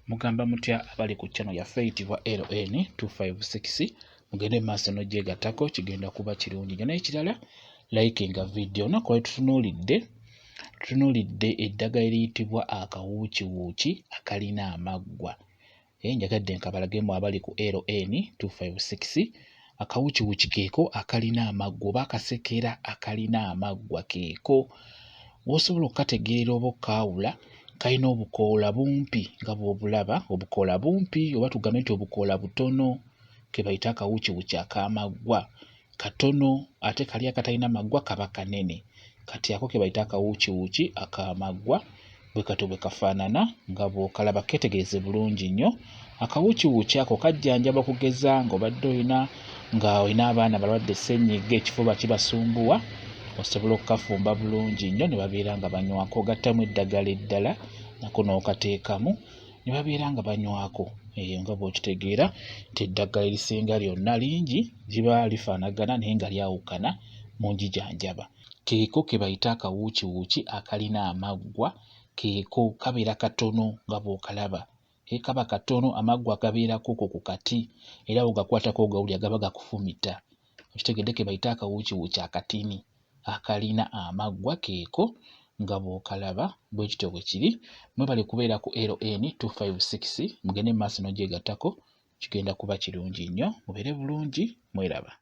Mugamba mutya abali ku channel yaffe eyitibwa LN 256? Mugende mu maaso n'ogyegattako, kigenda kuba kirungi nnyo. N'ekirala, likinga video. Olunaku lwali tutunuulidde eddagala eriyitibwa akawuukiwuuki akalina amaggwa. Njagadde nkabalagemu abali ku LN 256. Akawuukiwuuki keeko akalina amaggwa oba akasekera akalina amaggwa keeko. W'osobola okukategeerera oba okukaawula, kalina obukoola bumpi nga bw'obulaba, obukoola bumpi oba tugambe nti obukoola butono, ke bayita akawuukiwuuki ak'amaggwa. Katono, ate kali akatalina maggwa kaba kanene. Kati ako ke bayita akawuukiwuuki ak'amaggwa, bwe katyo bwe kafaanana nga bw'okalaba. Keetegereze bulungi nnyo. Akawuukiwuuki ako kajjanjaba okugeza ng'obadde olina nga olina abaana balwadde ssennyiga, ekifuba kibasumbuwa, osobola okukafumba bulungi nnyo ne babeera nga banywako. Ogattamu eddagala eddala nako n'okateekamu ne babeera nga banywako. Eyo nga bw'okitegeera nti eddagala erisinga lyonna lingi liba lifaanagana naye nga lyawukana mu njijanjaba. Keeko ke bayita akawuukiwuuki akalina amaggwa, keeko kabeera katono nga bw'okalaba. Kaba katono, amaggwa gabeerako okwo ku kati, era bw'ogakwatako ogawulira gaba gakufumita. Okitegedde? Ke bayita akawuukiwuuki akatini akalina amaggwa, keeko nga bw'okalaba, bwe kityo bwe kiri. Mwebale kubeera ku LN 256, mugende mu maaso n'ogyegattako, kigenda kuba kirungi nnyo. Mubeere bulungi, mweraba.